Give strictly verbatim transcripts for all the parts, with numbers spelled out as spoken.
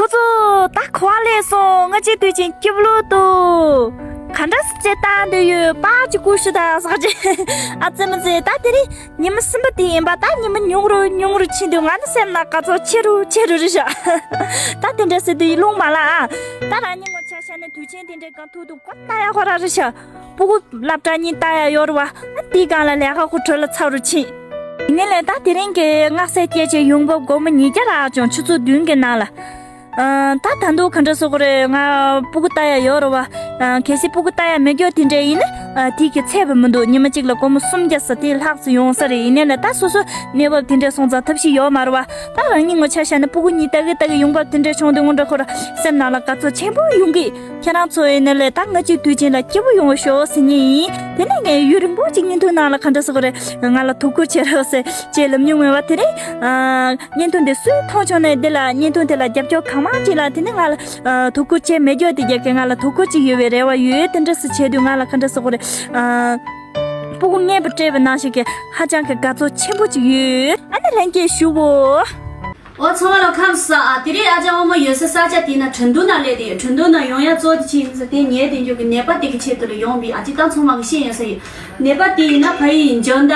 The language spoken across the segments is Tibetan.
ཁོ་ཚོ་ད་ག་པར་སླེབས་སོང་། ང་གཅིག་དུས་ཆེན་སྐྱིད་པོ་ལོས་འདུག་ག་འདྲ་སེ་བྱས་བཏང་བསྡད་ཡོད། པར་ཅིག་བསྐུར་ཤོག་དང་ཟེར་གྱི། ཨ་ཙི་མ་ཙི། ད་དེ་རིང་ཉི་མ་གསུམ་པ་དེ་ཡིན་པ། ད་ཉི་མ་ཉུང་རུ་ཉུང་རུ་ཕྱིན་དུས་ང་ནི་སེམས་ནང་དགའ་ཚོར་ཆེ་རུ་ཆེ་རུ་རེད་ཤག་ད་དེ་འདྲ་སེ་དུས་ཡིན་ལུང་མ་ལ་ཨ། ད་རང་ཉིད་ངོ་ཆ་བཞག་ན་དུས་ཆེན་དེ་འདྲའི་སྒང་ཐུག་དུས་ཁོ་ལྟ་ཡག་ཁོ་རང་རེད་ཤག་སྤུ་གུ་སློབ་གྲྭ་གཉིས་ལྟ་ཡག་ཡོད་རེད་བ། ཨ་དེའི་སྒང་ལ་ལས་ཀ་ཁོ་བྲེལ་ལ་ཚ་རུ་ཕྱིན། ཡིན་ནའི་ལས་ད་དེ་རིང་གི་སྔ་སེ་སྐྱེལ་བྱས་ཡོང་འབབ་སྒོར་མོ་ཉིས་བརྒྱ་རག་བྱུང་། ཆུ་ཚོད་བདུན་གྱི་ནང་ལ། ཨ་ད་ད་དུང་ག་འདྲ་ཟེར་དགོས་རེད། ང་སྤུ་གུ་ལྟ་ཡག་ཡོད་རེད་བ། ཨ་གལ་སྲིད་སྤུ་གུ་ལྟ་ཡག་མེད་རྒྱུ་དེ་འདྲ་ཡིན་ན། ཨ་དེ་གི་ཚད་པ་མི་འདུག་ཉི་མ་གཅིག་ལ་སྒོར་མོ་སུམ་བརྒྱ་ཙམ་དེ་ལྷག་ཙམ་ཡོང་ས་རེད། ཡིན་ནའི་ལས་ད་སོ་སོ་གནས་བབ་དེ་འདྲ་སོང་ཙང་ཐབས་ཤེས་ཡོད་མ་རེད་བ། ད་རང་ཉིད་ངོ་ཆ་བཞག་ན་སྤུ་གུ་གཉིས་ལྟ་གི་ལྟ་གི་ཡོང་འབབ་དེ་འདྲ་བྱུང་དུས་སྔོན་འགྲོ་ཁོ་རང་སེམས་ནང་ལ་དགའ་ཚོར་ཆེན་པོ་ཡོང་གི། ཁྱེད་རང་ཚོ་ཡིན་ནའི་ལས་ད་ང་གཅིག་དུས་ཆེན་ལ་སྐྱིད་པོ་ཡོང་བ་ཤོག་ཟེར་མཁན་ཡིན། དེ་ནས་ངས་ཡུན་རིང་པོ་ཅིག་བརྙན་ཐུང་ནང་ལ་ག་འདྲ་ཟེར་དགོས་རེད། ང་ལ་དོ་ཁུར་བྱེད་རོགས་ཟེར་ཅེས་ལབ་མྱོང་མེད་པ། དེ་རིང་ཨ་བརྙན་ཐུང་འདི་སུས་མཐོང་བྱུང་ནའི་འདི་ལ་བརྙན་ཐུང་དེ་ལ་རྒྱབ་སྐྱོར་གང་མང་ཅིག་ལ། དེ་ནས་ང་ལ་ཨ་དོ་ཁུར་བྱེད་མེད་རྒྱུ་དེ་རྒྱབ་ཀྱི་ང་ལ་དོ་ཁུར་ཅིག་ཡོད་པའི་རེ་བ་ཡོད། དེ་འདྲ་ཟེར་བྱས་དུས་ང་ལ་ག་འདྲ་ཟེར་དགོས་རེད། ཨ་སྤུ་གུ་རྔན་པ་སྤྲད་པ་ནང་བཞིན་གྱི་ཧ་ཅང་གི་དགའ་ཚོར་ཆེན་པོ་ཅིག་ཡོད། ཨ་ནི་ལྷན་རྒྱས་ཞུ་བོ། ཨོ་ཚང་མ་ལ་ཁམས་བཟང་ཨ། དེ་རིང་ཨ་ཅག་དབང་མོ་ཡོད་ས་ས་ཆ་དེ་ན་ཁྲིན་ཏུའུ་ན་སླེབས་དེ་ཡོད། ཁྲིན་ཏུའུ་ན་ཡོང་ཡ་གཙོ་དེ་ཅི་ཡིན་ཟེར་དེ་ངའི་དེ་འཇོག་གི་ནད་པ་དེ་གི་ཆེད་དུ་ལ་ཡོང་བའི་ཨ་ཅི་ད་ཚང་མ་གི་ཤེས་ཡོད་ས་ཡོད། ནད་པ་དེ་ཡིན་ན་ཕ་ཡི་འཇོན་ད་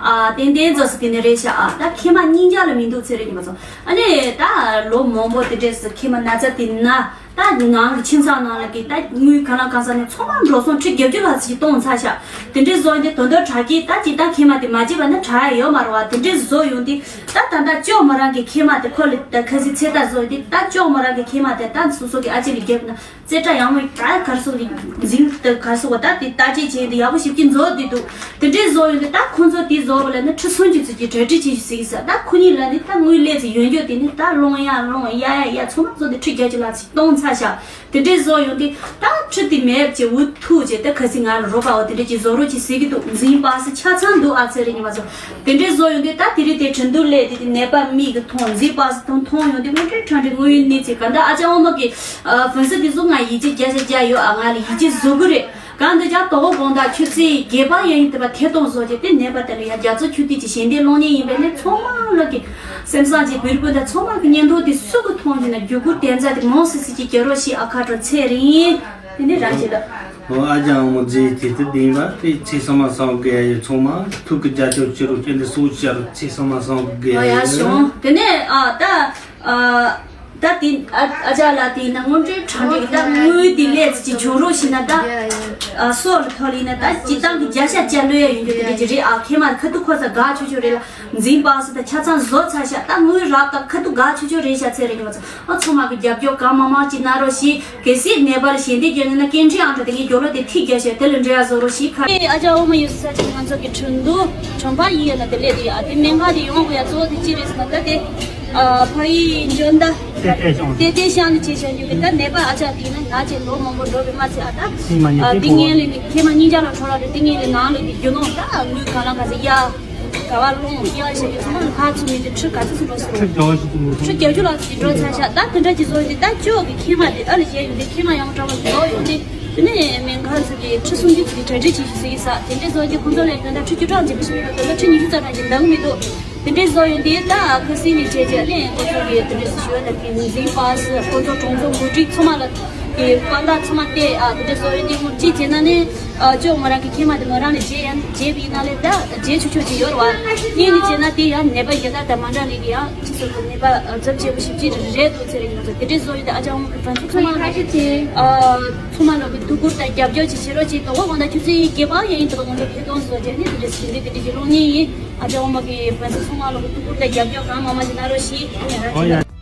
ཨ་ཏན་ཏན་ཙོ་སི་དེ་ནས་རེད་ཤག་ཨ་ད་མཁལ་མ་སྙིང་རྗེ་ལ་མི་འདུག་ཚེ་རིང་ཉི་མ་ཚོ། ཨ་ནི་ད་ལོ་མང་པོ་དེ་འདྲས་སུ་མཁལ་མ་ན་ཚ་དེ་ན། ད་ནང་གི་ཁྱིམ་ཚང་ནང་ལ་གི་ད་དངུལ་གང་ལ་གང་ས་ནས་ཚང་མ་འགྲོ་སོང་ཁྲི་བརྒྱད་ཅུ་ལྷག་ཅིག་གཏོང་ཚར་ཤག་དེ་འདྲའི་བཟོ་ཡིན་དེ་དོན་དོན་དྲག་གི་ད་ཅི་ད་མཁལ་མ་དེ་མ་བརྗེས་པ་ན་དྲག་ཡ་ཡོད་མ་རེད་བ། དེ་འདྲའི་བཟོ་ཡོང་དེ་ད་ད་ད་ཅོག་མོ་རང་གི་མཁལ་མ་དེ་ཁོ་ལ་ད་ཁ་སི་ཚེ་ད་བཟོ་ཡིན་དེ་ད་ཅོག་མོ་རང་གི་མཁལ་མ་དེ་ད་སོ་སོ་གི་ཨ་ཅེ་ལ་རྒྱབ་ན་རྩེ་གྲ་ཡང་མོ་ད་གར་སོ་གི་འཛིང་ད་གར་སོ་ག་ད་དེ་ད་ཅེ་བྱས་དེ་ཡག་པོ་ཞིབ་ཀྱི་བཟོ་དེ་འདུག་དེ་འདྲའི་བཟོ་ཡོང་དུས་ད་ཁོང་ཚོ་དེ་བཟོ་བ་ལ་ནི་ཁྲི་སུམ་ཅུ་ཙམ་གྱི་གྲ་སྒྲིག་བྱེད་ཞུ་ཟིག་ས། ད་ཁོ་གཉིས་ལ་ནི་ད་དངུལ་ལས་ཙམ་ཡོད་རྒྱུ་དེ་ནི་ད་སློང་ཡ་སློང་ཡ་ཡ་ཡ་ཚང་མ་བཟོ་དེ་ཁྲི་བརྒྱད་ཅུ་ལྷག་ཙམ་གཏོང་ཚར་ཤག་དེ་འདྲའི་བཟོ་ཡོང་དུས་ད་ཁྲི་དེ་མེད་ཅེས་འུ་ཐུག་ཅེས་ད་ཁ་སི་ང་ལ་རོགས་པའོ་དེ་འདྲ་ཅིག་བཟོ་རོགས་ཅིག་ཟེར་གི་འདུག་འཛིན་པ་སི་ཆ་ཚང་འདུག་ཨ་ཚེ་རིང་ཉི་མ་ཚོ། དེ་འདྲའི་བཟོ་ཡོང་དུས་ད་དེ་རིང་དེ་ཁྲིན་ཏུའུ་སླེབས་དེ་དེ་ནད་པ་མིག་གི་མཐོང་འཛིན་པ་སི་མཐོང་མཐོང་ཡོང་དུས་དངོས་འབྲེལ་ཁྲ་འདྲའི་དངོས་ཡོད་གནས་ཚུལ་ག་འདྲ་ཨ་ཅག་འོ་མ་གི་ཨ་ཕུན་སུམ་དེ་ཚོ་ང་ཡིད་ཆེས་རྒྱ་ཆེ་རྒྱ་ཡོད་ཨ། ང་ལ་ཡིད་ཆེས་བཟོ་གི་རེད། གང་འདི་ཅག་དོ་དགོང་དག་ཆུ་ཚོད་བརྒྱད་པ་ཡན་ཡིན་དེ་པ་ཐད་གཏོང་བཟོ་རྒྱུ་དེ་ནད་པ་དེ་ལ་ཡང་རྒྱ་མཚོ་ཆུ་ཐིགས་ཀྱི་ཞལ་འདེབས་སློང་མཁན་ཡིན་པས་ནི་ཚང་མ་ལ་གི་སེམས་བཟང་གྱི་བིར་བུ་དང་ཚང་མ་གི་བརྙན་ཐུང་དེ་སུ་གི་མཐོང་ཡིན་ན་རྒྱུ་གུར་དེ་ཚ་དེ་མང་སི་སི་ཅིག་གྱུར་རོགས་ཞེས་ཨ་ཁ་དྲོ་ཚེ་རིང་དེ་ནི་རང་ཞིག་ལ། ཨོ་ཨ་ཅག་འོ་མ་རྗེས་དེ་དེ་བདེན་པ་དེ་ཚེ་ས་མ་སང་གི་ཡ་ཡོད་ཚང་མ་ཐུགས་ཀྱི་རྒྱ་ཆོག་ཅི་རུ་ཅི་འདི་སོ་ཅི་རུ་ཚེ་ས་མ་སང་གི་ཡ་ཨ་ཡ་ཡོད། བྱུང་དེ་ནས་ཨ་ད། ཨ་ད་དེ་ཨ་ཨ་ཅག་ལ་དེ་ན་དངོས་འབྲེལ་དྲང་འབྲེལ་ད་དངུལ་དེ་ལས་ཅིག་བྱུང་རོགས་ཞེ་ན་ད་ཨ་སོགས་ལ་ཐོག་ལ་ཡིན་ན་ད་སྤྱི་བཏང་གི་བརྒྱ་ཆ་བརྒྱ་ལོས་ཡ་ཡོང་རྒྱུ་དེ་འདྲ་ཅིག་རེད་ཨ། མཁལ་མ་ཁ་ཐུག་ཁོ་ས་དགའ་ཆོག་ཆོག་རེད་ལ་འཛིན་པ་སི་ད་ཆ་ཚང་བཟོ་ཚར་ཤག་ད་དངུལ་རག་ད་ཁ་ཐུག་དགའ་ཆོག་ཆོག་རེད་ཤག་ཚེ་རིང་ཉི་མ་ཚོ། ཨ་ཚང་མ་གི་རྒྱབ་སྐྱོར་གང་མང་མང་ཅིག་གནང་རོགས་ཞེས། གལ་སྲིད་ནད་པ་ལ་ཞལ་འདེབས་རྒྱག་ན་སྐད་འཕྲིན་ཨང་གྲངས་དེ་གའི་རྒྱབ་ལོགས་དེ་ཐིག་རྒྱག་ཤག་དེ་ལ་འབྲེལ་བ་བཟོ་རོགས་ཞེས་ཁ། ཨ་ཅག་འོ་མ་ཡོད་ས་ཆ་ང་ཚོ་གི་ཁྲིན་ཏུའུ་གྲོང་པ་ཡིན་ཡ་ན་དེ་ལས་དེ་ཡ་དེ་སྨན་ཁང་དེ་ཡོང་དགོས་ཡ་གཙོ་བོ་དེ་ཅི་རེད་ཟེར་ན་ད་དེ་ཨ་ཕ་ཡི་འཇོན་ད་ཏེ་ཏེ་ཤང་ཏེ་ཏེ་ཤང་ནི་ཅི་ཤང་ཡོད་གི་ད་ནད་པ་ཨ་ཅག་དེ་ན་ང་ཅེ་ལོ་མང་པོ་འགྲོ་བའི་མ་ཚད་ཨ་ད་ཨ་དེ་ངན་ལས་ནི་མཁལ་མ་སྙིང་རྗེ་ལ་འཕྲོ་བརླག་རེད། དེ་ངན་ལས་ནང་ལས་ཀྱི་རྒྱུ་ནོར་ད་དངུལ་ག་ལ་ག་ཚད་ཡ། ག་བ་ལོང་ཡ་ཞིག་གི་ཚང་མ་ལ་ཁ་ཚུགས་མི་དེ་ཁྲི་ག་ཚོད་ཚོད་འགྲོ་སོང་། ཁྲི་བརྒྱད་ཅུ་ལ་ཅིག་འགྲོ་ཚར་ཤག་ད་དེ་འདྲ་ཅིག་བཟོ་ཡོང་དུས་ད་ཅོག་གི་མཁལ་མ་དེ་ཨ་ལ་བཞེས་ཡོང་དུས་མཁལ་མ་ཡང་འདྲ་བ་ཟོག་ཡོང་དུས་དེ་ནས་སྨན་ཁང་ཚོ་གི་ཁྲི་སུམ་ཅུ་ཅིག་གྲ་སྒྲིག་བྱེད་ཤིག་ཟེར་གི་ས་དེ་འདྲ་བཟོ་རྒྱུ་ཁོང་ཚོ་ལ་ཡོད་ན་ཁྲི་བཅུ་ཕྲག་ཅིག་གི་ཤུགས་ཡོད་དོ་ལ་ཁྲི་ཉི་ཤུ་རྩ་གྲངས་ཅིག་འདང་མི་འདུག་དེ་འདྲ་བཟོ་ཡོང་དུས་ད་ཁ་སིང་ནས་བྱས་རྗེས་ལས་ཁོང་ཚོ་གི་དེ་འདྲ་ཞུ་བ་ལ་གི་འཛིན་པ་སི་ཁོང་ཚོ་གྲོང་ཚོ་མུ་ཏིག་ཚང་མ་ལ་གི་དཔའ་མཐའ་ཚང་མ་བལྟས་ཨ་དེ་འདྲ་བཟོ་ཡོང་དུས་ཁོང་ཅིག་བྱས་ན་ནི། ཨ་ཅོག་མོ་རང་གི་མཁལ་མ་དེ་མོ་རང་ནས་བརྗེ་ཡང་བརྗེ་བའི་ནང་ལས་ད་བརྗེ་ཆུ་ཆོག་ཅིག་ཡོད་རེད་བ། གཉིས་ནས་བརྗེ་ན་དེ་ཡང་ནད་པ་ཡི་དྭགས་དང་མ་འདྲ་ནས་ཀྱི་ཡང་ཅི་ཟེར་དགོས་ནད་པ་ཚབས་ཆེ་པོ་ཞིབ་ཅིག་རེད་འདུག་ཚེ་རིང་ང་ཚོ་དེ་འདྲའི་བཟོ་ཡོད་དེ་ཨ་ཅག་འོ་མ་གི་ཕན་ཚུན་ཚང་མ་ཨ་ཚང་མ་ལོག་གི་ཐུགས་ཁུར་དང་རྒྱབ་སྐྱོར་ཅིག་བྱེད་རོགས་ཅིག་དོ་བ་གོང་ད་ཆུ་ཚོད་བརྒྱད་པ་ཡང་ཡིན་དུ་ང་ཚོ་ཕེ་ཏོང་བཟོ་རྒྱག་ནི་དེ་འདྲ་ཞིག་འདི་དེ་འདྲ་ཞིག་ལོག་ནི་ཡིན། ཨ་ཅག་འོ་མ་གི་ཕན་ཚུན་ཚང་མ་ལོག་གི་ཐུགས་ཁུར་དང་རྒྱབ་སྐྱོར་གང་མང་མང་ཞིག་གནང་རོགས་ཞེས་ཡིན་ར།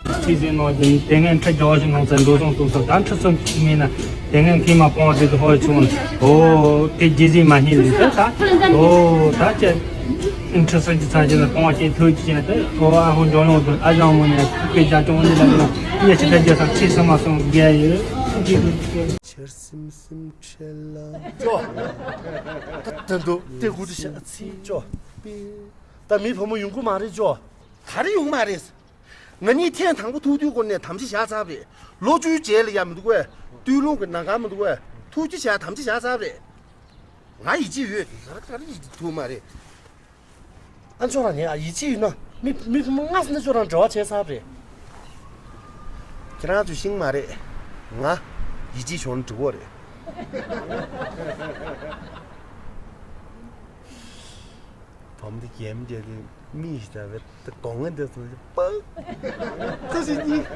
ཁྲི་ཟིན་ནང་བཞིན་དེ་སྔོན་ཁྲི་བརྒྱ་བཞིན་ནང་ཚན་འགྲོ་སོང་ཐུག་སོང་ད་ཁྲི་སུམ་ཅུ་མིན་ན་དེ་སྔོན་ཁྱིམ་མ་སྤོང་བ་དེ་ཧོ་ཆུང་ཨོ་དེ་རྗེས་ཟིན་མ་ཧིན་ལི་ད་ད་ཨོ་ད་ཅེ་ཁྲི་སུམ་ཅུ་ཚང་ཅེ་ན་སྤོང་བ་ཅན་ཐུག་ཅེ་ན་ད་ཨོ་ཨ་ཧོ་འགྲོ་ཡོང་དུ་ཨ་ཞང་མོ་ནས་ཁུག་པའི་རྒྱ་ཅོང་འདི་ལ་ཡོད་ཡ་ཆེ་ད་རྒྱ་སང་ཁྲི་སུམ་མ་སོང་རྒྱ་ཡོད་ཁྲི་སུམ་ཅུ་ཆེར་སིམ་སིམ་ཁྲེལ་ལ་ཅོ་ད་ད་འདུག་དེ་གུ་དུ་ཤ་ཚིག་ཅོ་པི་ད་མི་བུ་མོ་ཡོང་གི་མ་རེད་ཅོ་ད་རེ་ཡོང་མ་རེད། ང་གཉིས་ཐེངས་དང་པོ་ཐུག་དུས་སྐོར་ནས་དམ་བཅའ་བཞག་ཚར་བ་རེད། ལོ་བཅུའི་རྗེས་ལ་ཡ་མི་འདུག་གས། སྟོད་ལུང་གི་ནང་ཁང་མི་འདུག་གས། ཐུགས་རྗེ་ཆེ་དམ་བཅའ་བཞག་ཚར་བ་རེད། ང་ཡིད་ཆེས་ཡོད། ང་རང་ག་རེ་ཡིད་ཆེས་ཐུབ་མ་རེད། ཨ་ཅོ་རང་ནས་ཡིད་ཆེས་ཡོད་ན་མི་མི་ཕོ་མོ་ལྔ་ཟིན་ན་ཅོ་རང་འབྲེལ་བ་བྱས་ཚར་བ་རེད། ཁྱེད་རང་ཚོ་ཤེས་མ་རེད། ང་ཡིད་ཆེས་བྱུང་ན་འགྲིག་གོ་རེད། བུ་མོ་དེ་རྒན་མོ་དེ་མིག་ཞིག་ད་བེད་དེ་སྒོ་ང་འདི་ཚོ་ཞིག་པག་ད་ཞིག་གཉིས།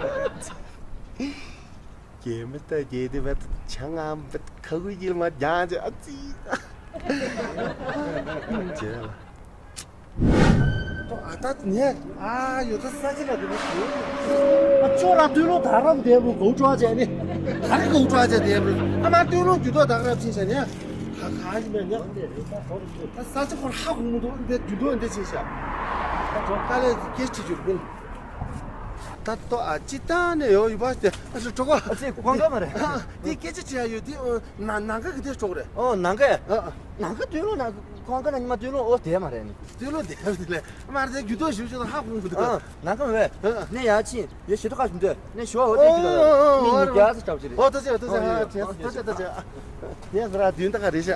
རྒན་མོ་ད་རྒན་དེ་བེད་ཆང་ཨམ་བེད་ཁ་ཁུ་ཡིལ་མ་རྒྱང་ཅིག་ཨ་ཙི། ཨ་ད་ནས་ཨ་ཡོད་ད་ས་ཆ་ལ་དེ་ནས་ཨ་ཅོ་ར་སྟོད་ལུང་ད་རབ་བསྡད་འགྲོ་གོ་ཀྲོ་ཅེ་ནི་ད་རེ་གོ་ཀྲོ་ཅེ་བསྡད་འགྲོ་ཨ་མ་སྟོད་ལུང་རྒྱུ་ཐོག་ད་རབ་ཕྱིན་ཤ་ནས་ཁ་ཁ་ཞིག་མེད་ནས་ད་ས་ཆ་ཁོར་ཧ་གོ་མི་འདུག་འདི་རྒྱུ་ཐོག་འདི་ཕྱིན་ཤ་ད་ལས་སྐད་ཆ་བྱུར་མིན། ད་ལྟོ་ཨ་ཅི་ད་ནས་ཡོད་ཡོད་པ་དེ་ཨ་ཅོ་གྲོགས་ཨ་ཅེ་ཁོང་ག་མ་རེད། དེ་སྐད་ཆ་བྱེད་ཡ་ཡོད་དེ་ནང་ག་གི་དེ་གྲོགས་རེད། ཨོ་ནང་ག་ཨ་ནང་ག་སྟོད་ལུང་ནང་ག་ཁོང་ག་ན་ཉི་མ་སྟོད་ལུང་ཨོ་དེ་མ་རེད་ནི། སྟོད་ལུང་དེ་རེད་ལས་མ་རེད་རྒྱུ་ཐོག་ཞུ་ཞུ་ད་ཧ་གོ་གི་འདུག་ཨ་ནང་ག་མ་རེད། ནས་ཡ་ཕྱིན་ཡ་ཞི་ཐོག་ཁ་ཞུ་འདོད་ནས་ཞུ་བ་ཨོ་དེ་རྒྱུ་ཐོག་མི་ཉིས་བརྒྱ་ཟེར་གྲབས་ཅི་རེད། ཨོ་ད་ཅི་ད་ཅི་ཨ་ཅི་ད་ཅི་ད་ཅི་ཨ། ངས་ཟེར་ར་བདུན་ད་ག་རེད་ཤག་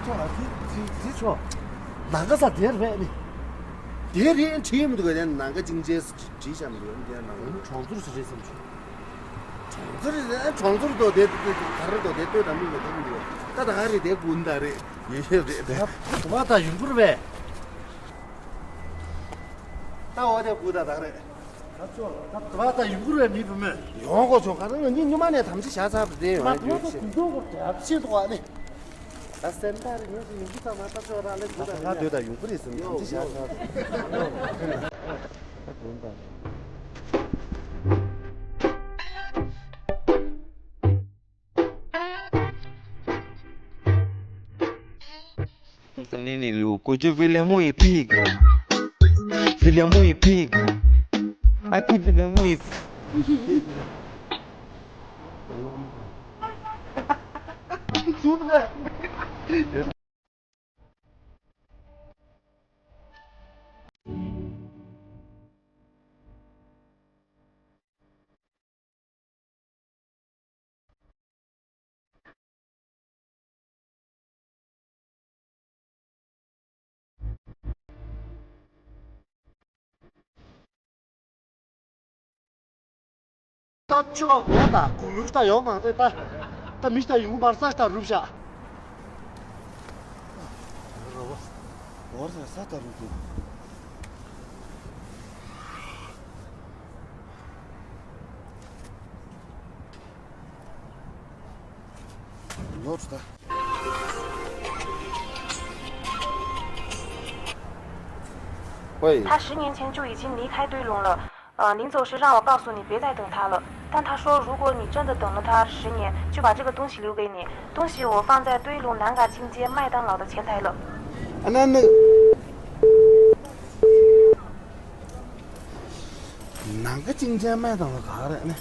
ཅོ་ཨ་དེ་དེ་དེ་ཅོ། ནང་ག་ས་དེ་རེད་ནི། དེ་རེད་བྲིས་མི་འདུག་ག་དེ་ནང་ག་ཅིང་ཅེས་བྲིས་བཞག་མི་འདུག་དེ་ནང་ག་གྲོང་ཚོར་ཟེར་རེད་བསམ་བྱུང་། གྲོང་ཚོར་རེད་གྲོང་ཚོར་དོ་དེ་དེ་ག་རེ་དོ་དེ་ལྟོས་དང་མི་ག་དེ་མི་འདུག་ད་ད་ག་རེད་དེ་དགུན་ད་རེད་ཡོད་ཤོད་རེད་དེ། ད་ད་ཡོང་གི་རེད་པས། ད་འོ་དེ་དགུ་ད་ད་རེད། ད་ཚོ་ད་བ་ད་ཡུ་གུར་བའི་མི་བུ་མོ། ཡོང་གོ་ཆོག་ག་རང་ཉི་ཉི་མ་ནས་དམ་ཚིག་བྱ་ཚར་བ་རེད་ཡོང་ཡ་ཡོད་ཤེས། ད་ཚོ་དུས་ཚོད་ཀྱི་རྒྱབ་ཤེས་ཐོག་ནས། ད་སེམས་ཐག་རིང་ངེས་སུ་ཡོང་གི་ཚང་མ་ད་ཚོ་རང་ལས་དགུ་ད་ད་ད་སྡོད་ད་ཡུ་གུར་རེད་ཟེར་དམ་ཚིག་བྱ་ཚར་བ། ད་དགུ་ད། Tenés el loco, yo bailamos y pica. Bailamos y pica. Aquí bailamos y pica. ད་ཆོག་འོ་ད་གུ་རུ་ད་ཡོང་མང་ཚེ་ད་ད་མི་ད་ཡོང་མར་ས་ད་རུབ་ཤ། འོ་ས་ས་ད་རུབ་དུ། ལོ་ད། 喂。他十年前就已经离开堆龙了。呃，临走时让我告诉你别再等他了，但他说如果你真的等了他十年，就把这个东西留给你。东西我放在堆龙南嘎进街麦当劳的前台了。 ཨ་ན་ན། ནང་ག་ཅིང་ཅན་麦当劳ག་རེད་ནི།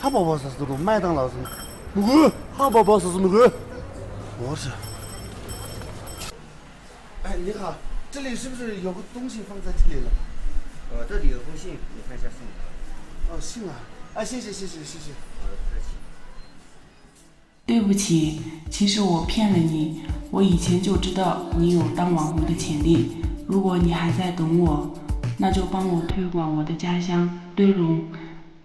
ཧ་པ་པ་ཟ་ཟ་རུ་麦当劳ཟ་ན། མི་དགོས། ཧ་པ་པ་ཟ་ཟ་མི་དགོས། འོ་ཟ། 哎，你好，这里是不是有个东西放在这里了？呃，这里有封信，你看一下信。哦，信啊，啊，谢谢，谢谢，谢谢。好的，不客气。 对不起，其实我骗了你。我以前就知道你有当网红的潜力。如果你还在等我，那就帮我推广我的家乡堆龙。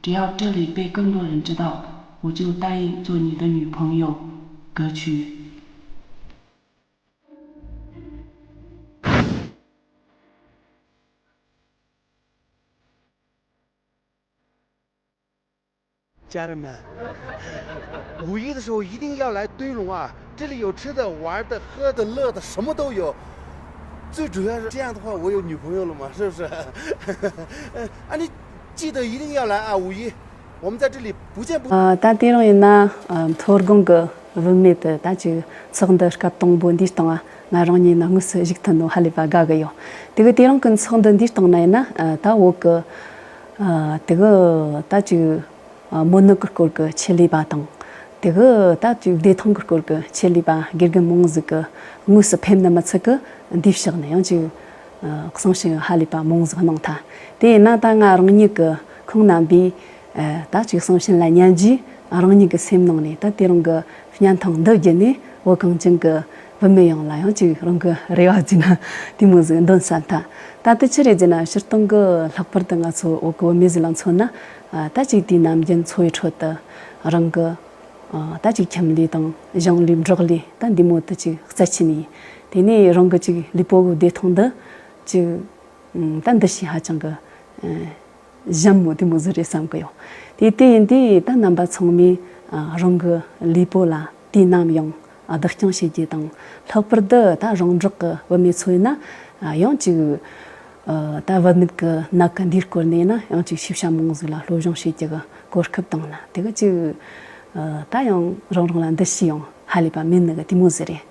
只要这里被更多人知道，我就答应做你的女朋友。歌曲。 家人们，五一的时候一定要来堆龙啊！这里有吃的、玩的、喝的、乐的，什么都有。最主要是这样的话，我有女朋友了嘛，是不是？啊，你记得一定要来啊！五一，我们在这里不见不。 ད་དེ་རིང་ཡིན་ན་མཐོ་སྒང་གི་བུད་མེད་དེ་ད་ཅིག་ཚོགས་འདུ་སྐབས་དང་པོ་འདིའི་སྟེང་ང་རང་ཉིད་ནི་དངོས་སུ་ཞུགས་ཐུབ་ནོ་ཧ་ལས་པ་དགའ་གི་ཡོད། དེ་གི་དེ་རིང་གི་ཚོགས་འདུ་འདིའི་སྟེང་ན་ཡིན་ན་ད་བོད་གི་ཨ། དེ་གི་ད་ཅིག་ཨ། མི་ནུ་གི་སྐོར་གི་ཆེད་ལས་པ་དང་། དེ་གི་ད་ཅིག་བདེ་ཐང་གི་སྐོར་གི་ཆེད་ལས་པ་དགེ་རྒན་མང་ཟིག་གི་དངོས་སུ་ཕེབས་ནི་མི་ཚད་གི་འདིའི་ཕྱོགས་ནས་ཡང་ཅིག་ཨ། གསུང་བཤད་ཧ་ལས་པ་མང་ཟིག་གནང་ཐལ། དེ་ཡིན་ན་ད་ང་རང་ཉིད་གི་ཁོང་རྣམ་པས་ཨ། ད་ཅིག་གསུང་བཤད་ལ་ཉན་རྗེས་རང་ཉིད་གི་སེམས་ནང་ནས་ད་དེ་རིང་གི་བརྙན་ཐུང་འདི་བརྒྱུད་ནས་བོད་གངས་ཅན་གི་ བུད་མེད་ཡོངས་ལ་ཡང་ཅིག་རང་གི་རེ་བ་བརྩིས་ན་དེ་མོ་ཟིག་འདོན་བསམ་ཐལ། ད་དེ་ཆི་རེད་ཟེར་ན་སྤྱིར་བཏང་གི་ལྷག་པར་དུ་ང་ཚོ་བོད་གི་བུད་མེད་ཟིག་ལ་མཚོན་ན། ཨ། ད་ཅིག་དུས་ནམ་རྒྱུན་འཚོ་བའི་ཁྲོད་དུ་རང་གི། ཨ། ད་ཅིག་ཁྱིམ་ལས་དང་ཞིང་ལས་འབྲོག་ལས་ད་འདི་མོ་དེ་ཅིག་རྩ་ཆེན་ཡིན། དེ་ནས་རང་གི་ཅིག་ལུས་པོ་གི་བདེ་ཐང་འདི་ཅིག་ད་འདུ་ཤེས་ཧ་ཅང་གི་ཨ་ཞན་མོ་དེ་མོ་ཟིག་རེད་བསམ་གི་ཡོད། དེ་དེ་ཡིན་དུས་ད་རྣམ་པ་ཚང་མས་ཨ་རང་གི་ལུས་པོ་ལ་དུས་ནམ་ཡང་བདག་སྐྱོང་བྱེད་རྒྱུ་དང་། ལྷག་པར་དུ་ད་རོང་འབྲོག་གི་བུད་མེད་ཚོ་ཡིན་ན་ཨ་ཡང་ཅིག་ཨ་ད་བུད་མེད་ཀྱི་ནད་ཀྱི་འདིའི་སྐོར་ནས་ཡིན་ན་ཡང་ཅིག་ཤེས་བྱ་མང་ཟིག་ལ་སློབ་སྦྱོང་བྱེད་རྒྱུ་གི་གོ་སྐབས་བཏང་ན་དེ་གི་ཅིག་ཨ་ད་ཡང་རང་རང་ལ་འདུ་ཤེས་ཡང་ཧ་ལས་པ་མེད་ནི་གི་དེ་མོ་ཟིག་རེད།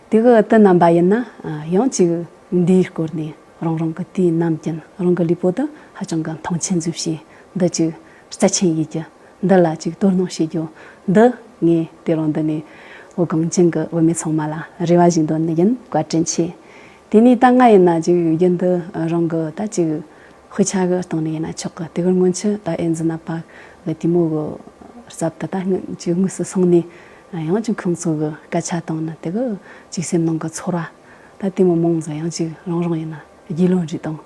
དེ་གི་དེ་རྣམ་པ་ཡིན་ན་ཨ་ཡང་ཅིག་འདིའི་སྐོར་ནས་རང་རང་གི་དུས་ནམ་རྒྱུན་རང་གི་ལུས་པོ་དེ་ཧ་ཅང་གི་མཐོང་ཆེན་ཟིག་བྱས། འདི་ཅིག་རྩ་ཆེན་ཡིན་རྒྱུ་འདི་ལ་ཅིག་དོ་སྣང་བྱེད་རྒྱུ་འདི་ངས་དེ་རིང་འདི་ནས་བོད་གངས་ཅན་གི་བུད་མེད་ཚང་མ་ལ་རེ་བ་ཞིག་འདོན་ནི་ཡིན། བཀའ་དྲིན་ཆེ། དེ་ནས་ད་ང་ཡིན་ན་ཅིག་རྒྱུན་དུ་རང་གི་ད་ཅིག་དཔེ་ཆ་གི་སྟེང་ནས་ཡིན་ན་ཆོག་གི། དེ་གི་སྔོན་ཆད་ད་ཨེ་ཛི་ནད་པ་གི་དེ་མོ་གི་རྩབ་ཏུ་ད་ཅིག་དངོས་སུ་སོང་ནས་ཡང་ཅིག་ཁོང་ཚོ་གི་སྐད་ཆ་བཏང་ནི་དེ་གི་ཅིག་སེམས་ནང་གི་ཚོར་བ་ད་དེ་མོ་མང་ཟིག་ཡང་ཅིག་རང་རང་ཡིན་ན་རྒྱུས་ལོན་རེ་དང་།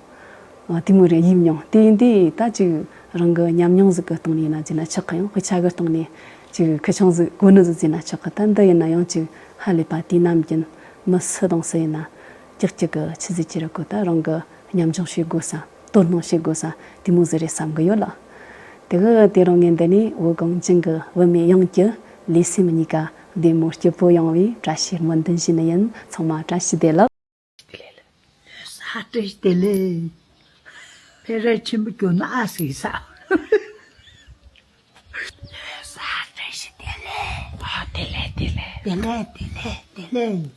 ཨ། དེ་མོ་རེ་ཡིན་མྱོང་། དེ་ཡིན་དུས་ད་ཅིག་རང་གི་ཉམས་མྱོང་ཟིག་གི་སྟེང་ནས་ཡིན་ན་ཟེར་ན་ཆོག་གི། ཡང་དཔེ་ཆ་གི་སྟེང་ནས་ཅིག་ཁུ་ཆུང་ཟིག་གོ་ནི་ཟིག་ཟེར་ན་ཆོག་གི། ད་འདི་ཡིན་ན་ཡང་ཅིག་ཧ་ལས་པ་དུས་ནམ་རྒྱུན་མི་སུ་དང་སུ་ཡིན་ན་ཀྱག་ཀྱག་གི་ཆི་ཟིག་ཅི་རེད་གོ། ད་རང་གི་ཉམས་མྱོང་བཤད་དགོས་ས། དོ་སྣང་བྱེད་དགོས་ས་དེ་མོ་ཟིག་རེད་བསམ་གི་ཡོད་ལགས། དེ་གི་དེ་རིང་ངས་འདི་ནས་བོད་གངས་ཅན་གི་བུད་མེད་ཡོངས་ཀྱི་ལུས་སེམས་གཉིས་ཀ་བདེ་མོ་སྐྱིད་པོ་ཡོང་བའི་བཀྲ་ཤིས་སྨོན་འདུན་ཞུ་ནི་ཡིན། ཚང་མ་བཀྲ་ཤིས་བདེ་ལེགས། ས་བཀྲ་ཤིས་བདེ་ལེགས། ཕེ་རེ་ཆེན་པོ་གྱོན་ན་ཨ་སི་ས། ས་བཀྲ་ཤིས་བདེ་ལེགས། ཨ། བདེ་ལེགས་བདེ་ལེགས། བདེ་ལེགས་བདེ་ལེགས་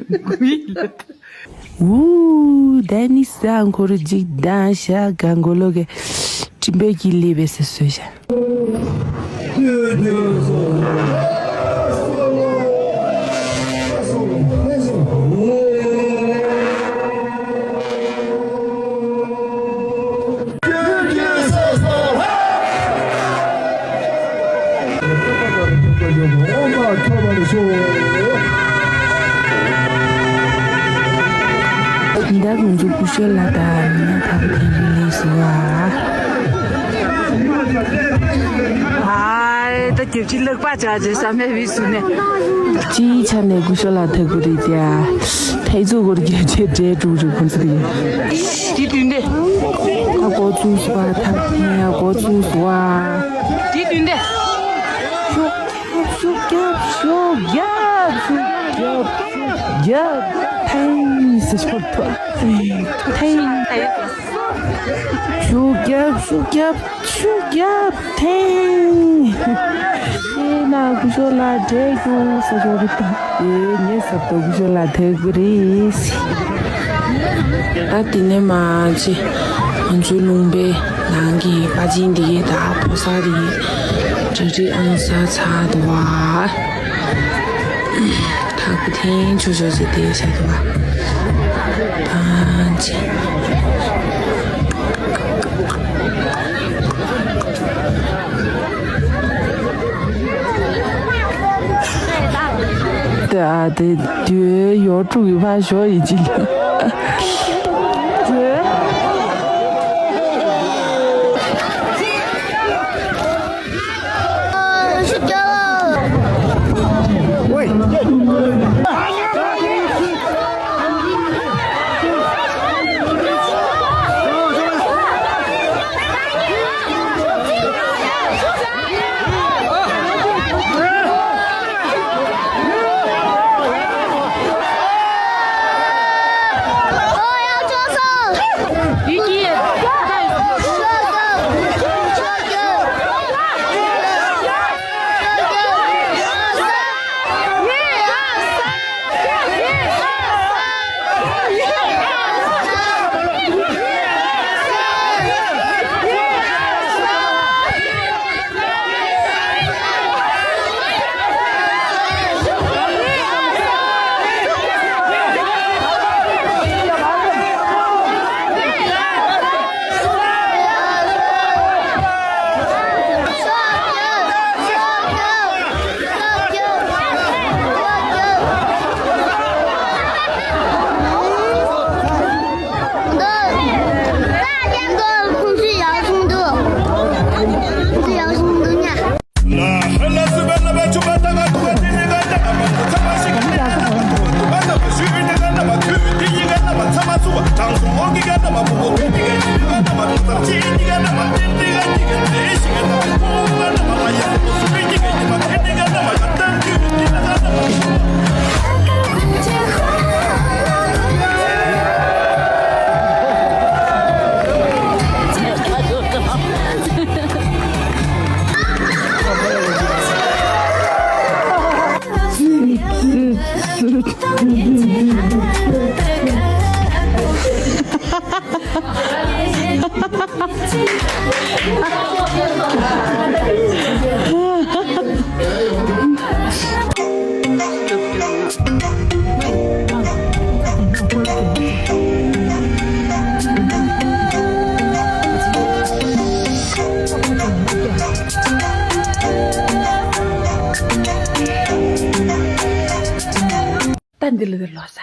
བདེ་ལེགས། འུ། ད་ནི་ས་འཁོར་འཇིག་དང་ཤ་ག་མགོ་ལོག་གི་སྤྲིན་པའི་གི་ལི་བས་སུ་སོས་ཤ། ད་ང་ཚོ་སྐུ་ཞབས་ལགས་དང་མི་སྣ་དག་པ་དེ་ཚོ་སླེབས་སོང་ཨ། ཨ། ད་རྒྱབ་ཀྱི་ལག་པ་བྱ་བྱེད་ས་མེད་བི་སུ་ནས། སྤྱིའི་ཆ་ནས་སྐུ་ཞབས་ལགས་ཐུག་གི་རེད་དེ། ཐེ་ཚོ་གོར་རྒྱ་ཆེ་འདྲེ་དྲུག་རེ་ཁོང་ཚོ་གི། དེ་དུས་འདི། ད་འགོ་བཙུགས་སོང་བ། ད་ཐེངས་ཡ་འགོ་བཙུགས་སོང་བ། དེ་དུས་འདི། ཤུགས་རྒྱབ་ཤུགས་རྒྱབ་ཤུགས་རྒྱབ་ཤུགས་རྒྱབ། ཐེངས་སུ་ཤོར་ཐོག་ཐེངས། ཤུགས་རྒྱབ་ཤུགས་རྒྱབ་ཤུགས་རྒྱབ་ཐེངས། ཨེ་ན་སྐུ་ཞབས་ལགས་འདྲེ་རྒྱུག་ས་ཞོར་རེད་དམ། ཨེ་ངས་ཟབ་ཏོ་སྐུ་ཞབས་ལགས་ཐུག་གི་རེད། ད་དེ་ནས་མ་ཅི་ང་ཚོའི་ལུང་པའི་ནང་གི་པ་ཅིན་འདི་གའི་ད་ཕོ་གསར་འདི་གའི་རིག་རིག་ཨང་གསར་ཚར་འདུག་བ། ཐག་པ་འཐེན་ཆོག་ཆོག་ཅིག་དེ་བྱ་འདུག་བ། ད་ཅི། དེ་ཨ་དེ་དུས་ཡོ་ཀྲུག་གི་ཕ་ཞོ་ཡི་ཅི་ལ། འདི་ལ་འདི་ལོ་ས།